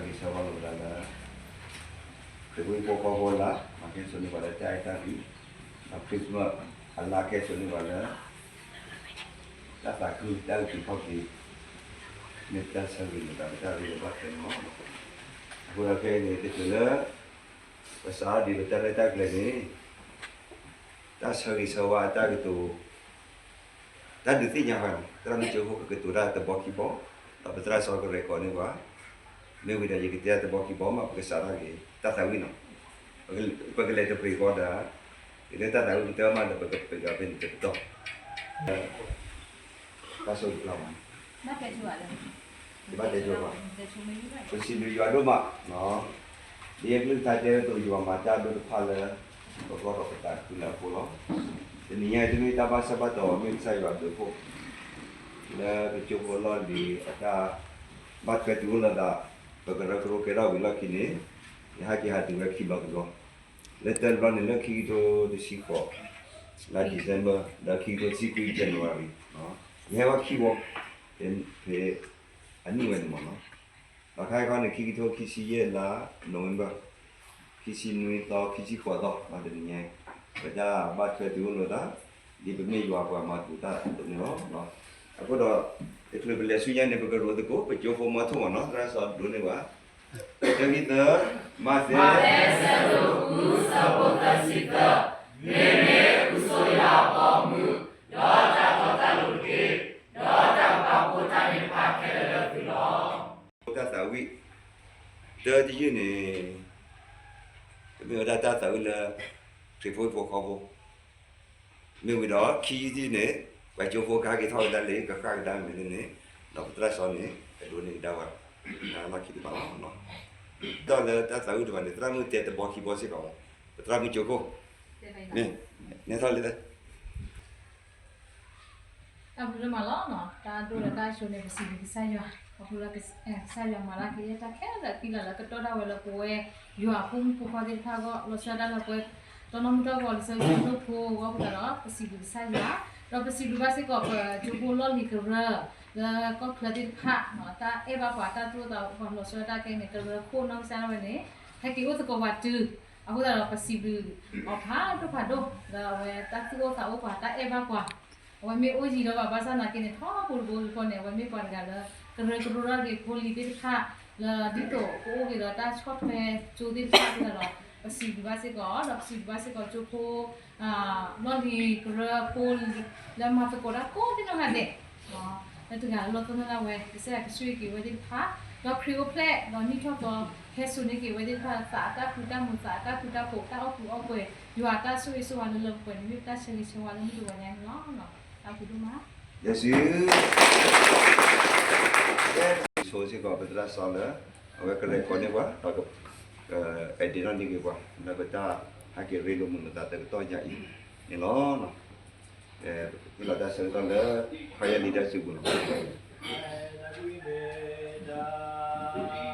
ဂ့ၤဆၢဝါလိာ်သးလၢ ခရံာ်ဖိဟံၣ်ဖိဃီဖိအလါ မၤကဲဆိန့ၢ်ပှၤလၢတၢ်အဲၣ်တၢ်ကွံ, ဒီး Christmas အလါကဲဆိန့ၢ်ပှၤလၢ တၢ်သးခု တၢ်အုၣ်က့ၤခီၣ်က့ၤ မ့ၢ်တၢ်ဆၢဂ့ၤလိာ်သး ပတၢ်ရ့လိာ်ဘၣ်ထွဲန့ၣ်လီၤ. အဃိဒီးခဲအံၤန့ၣ် တချုးလၢ ပစးထီၣ်ဒံးလၢတၢ်ရဲၣ်တၢ်ကျဲၤန့ၣ် တၢ်ဆၢဂ့ၤဆၢဝါအတၢ်ကတိၤ တၢ်ဒုးသ့ၣ်ညါဃီန့ၣ် သရၣ်မုၣ်ကၠိဖိကကတိၤတၢ်တဘီခံဘီ, ဒီးပသရၣ်စီကရဲးကီးန့ၢ်ပှၤ, မ့ၢ်ဝံၤဒီးယကတဲတၢ်တဘီခံဘီမး ပကစးထီၣ်က့ၤ တၢ်သးဝံၣ်နီၤ, ပကလဲၤတပှ့ၤဃီဒီး ယတဲတၢ်သးဝံၣ်ကတၢၢ်မးဒီး ပကပှ့ၤဃီဖဲန့ၣ်တပတီၢ် တၢ်ဆိကတၢၢ်မး ယဘၣ်တဲကၠိဘၣ်, ပစံးဘျုးယွၤဒိၣ်မး, ဒ်အကလုၢ်ကထါတဲဝဲအသိး ယွၤမၤတၢ်ဒိၣ်တဖၣ်လၢ ပဂီၢ်ဒီးပသးခုလၢအဃိလီၤ. တနံၤညါအံၤ တမ့ၢ်တၢ်ဘၣ်ဆၢဘၣ်တီၤ မ့ၢ်ကစၢ်ယွၤအဘျုးအဖှိၣ် လၢပကၠိဖိလီၢ်လံၤအတၢ်ဘၣ်ထွဲတုၤအိၣ်လိာ်သး, ပကရၢကရိကဲထီၣ်ဝံၤလီၢ်ခံန့ၣ် ယဟဲက့ၤဟးတုၤဝဲခံဘျီတဘျီ, လၢတၢ်တဘျီန့ၣ် လၢခံကထိတဆံဃိး လါ December ဒီးခံကထိတဆံခွံ January ယဟဲဘၣ်ခံဘျီ ဖဲအနံၣ်ဝဲန့ၣ်မ့ၢ်နီၤ, ဒီးခါအံၤခီန့ၣ် ခံကထိခံဆံယဲၢ်လါ November ခံဆံနွံသီ ခံဆံဃိးသီ တနံၤညါအံၤ ပတၢ်ဘၣ်ထွဲတုၤအိၣ်လိာ်သး ဒ်ပမ့ၢ်ယွၤပှၤမၤသကိးတၢ်အသိးန့ၣ်လီၤ. အဃိဒီး တချုးပလဲၤဆူညါန့ၣ် ပကရိးသကိး ပကၠိဖိမီထိၣ်မ့ၢ်နီၤ, သရၣ်စီဒိးန့ၢ်ပှၤ တၢ ခံ သၢ, မးသဲ မးသဲ ဆၢဒိၣ်ဃု ဆၢဖိသၢဆံသၢ, မ့မ့ၢ်ဃုဆိယွၤအဘီအမုၢ်, ဒီးတၢ်တီတၢ်လိၤတက့ၢ်, ဒီးတၢ်ကပာ်ဖှိၣ်တၢ်န့ၣ်တဖၣ်ခဲလၢာ်လၢသုလီၤ. တၢ်သးဝံၣ် တၢတယုၢ်န့ၣ် ပမ့ၢ်ဝဲဒၣ်တၢ်သးဝံၣ်လၢ ခရံာ်ဖိဟံၣ်ဖိဃီဖိ မ့ၢ်ဝံၤဒီး ခံယုၢ်တယုၢ်န့ၣ် ပှၤကၠိဖိကဟဲက့ၤထီၣ်ကဒါလၢ ကဃၣ်ကဒါမဲာ်န့ၣ်န့ၣ် ဒီးပသရၣ်စီန့ၣ် ကဒိးန့ၢ်ကဒါဝဲ လၢခံတဖၣ်လီၤ. ဒီးလၢတၢ်သးဝံၣ်တဖၣ်န့ၣ် သရၣ်မုၣ်တဲတဘီခံဘီစ့ၢ်ကီး, ပသရၣ်မုၣ်ကၠိဖိ မ့ၢ် နဲထီၣ်လံ တၢ်ဘျုးဒိၣ်မးလီၤ. တၢ်ဒိၣ်ဒီးတၢ်ဆိန့ၣ် ပစံးဘျုးကစၢ်ယွၤ, အဃိလၢကစၢ်ယွၤမၤလၢကယဲၢ်တၢ်ခဲလၢာ် သံလၢ်လၢကတီၢ်ဒၣ်ဝဲလၢပဝဲယွၤအဖိမုၣ်ဖိခွါသ့ၣ်တဖၣ်အဂီၢ်, လီၤဆီဒၣ်တၢ်လၢပဝဲ တနီၤမုၢ်တၢ်ဂီၤလံာ်စီဆှံဒိၣ်ဖိအဂီၢ်အဃိသတးဒီး ပစံးဘျုးကစၢ်ယွၤ, ဒီးပစံးဘျုးဘၣ်စ့ၢ်ကီးပကၠိဖိလီၢ်လံၤကရၢ လၢကီၢ်ချၢသ့ၣ်တဖၣ် တၢ်အဲၣ်ဘၣ်ပှၤ တၢ်သူၣ်အိၣ်သးအိၣ်ပှၤ လီၤဆီဒၣ်တၢ်ခဲအံၤန့ၣ် ကရၢခိၣ်နီၢ်ကစၢ်ဒၣ်ဝဲန့ၣ် ဟဲက့ၤအိၣ်သကိးပှၤတုၤ အဃိသတးဒီး ပစံးဘျုးအီၤဖးဒိၣ်ဖးဒိၣ် လၢအဝဲတၢ်သူၣ်အိၣ်သးအိၣ်ပှၤ တၢ်အဲၣ်ဘၣ်ပှၤ အဝဲမ့ၢ်အိၣ်ယံၤလီၤဘၣ် ဘၣ်ဆၣ်သနာ်က့န့ၣ် ထီဘိတဘိအံၤဃီန့ၣ် အဝဲမ့ၢ်ပှၤတဂၤလၢ ကရၢကရိထီၣ်က့ၤဖိလံၤသ့ၣ်တဖၣ် လၢဒ်သိးကအိၣ်က့ၤဒီးတၢ်ဆီၣ်ထွဲကၠိသ့ၣ်တဖၣ်အဃိသတးဒီး ပစံးဘျုးဘၣ်စ့ၢ်ကီး ဒီးပစံးဘျုးဘၣ်စ့ၢ်ကီးကၠိဖိ လီၢ်လံၤကရၢဖိလံၤ လၢမၤသကိးတၢ်ကိးသ့ၣ်နီၣ်ဂၤဒဲး လၢတဂၤလၢလီၢ်သီနၢ်ဒၣ်ဝဲ ကစၢ်ယွၤကဆိၣ်ဂ့ၤက့ၤဝဲသ့ၣ်တဖၣ် ဒီးခရံာ်အိၣ်ဖျဲၣ် ဒီးနံၣ်ထီၣ်သီ ဟဲစိာ်န့ၢ်က့ၤဝဲသ့ၣ်တဖၣ် သးအတၢ်ဖူတၢ်မုာ် သးအတၢ်ဃူတၢ်ဖိး တၢ်အီၣ်ကူအီၣ်ပှဲၤ ယွၤအတၢ်ဆိၣ်ဂ့ၤဆိၣ်ဝါလၢလၢပှဲၤပှဲၤန့ၣ် မ့ၢ်ပတၢ်ဆၢဂ့ၤဆၢဝါလၢမုၢ်တဂီၤညါန့ၣ်လီၤ. တၢ်ဘျုးဒိၣ်မး ယ့ၣ်ၡူး ဆိစ့ၢ်ကီးပသရၣ်စီၤလၢ အဝဲကရဲၣ်ကီးန့ၢ်ပှၤ ဒီး အဲၣ်ဒိးန့ၢ်က့ၤပှၤ လၢပတၢ်ဟဲက့ၤရ့လိာ်မုာ်လိာ်သးတကတီၢ်ညါအံၤန့ၣ်လီၤ. ပဟ့ၣ်လီၤတၢ်ဆၢကတီၢ်လၢ ခါယဲၢ်လံတၢ်စုပူၤလီၤ.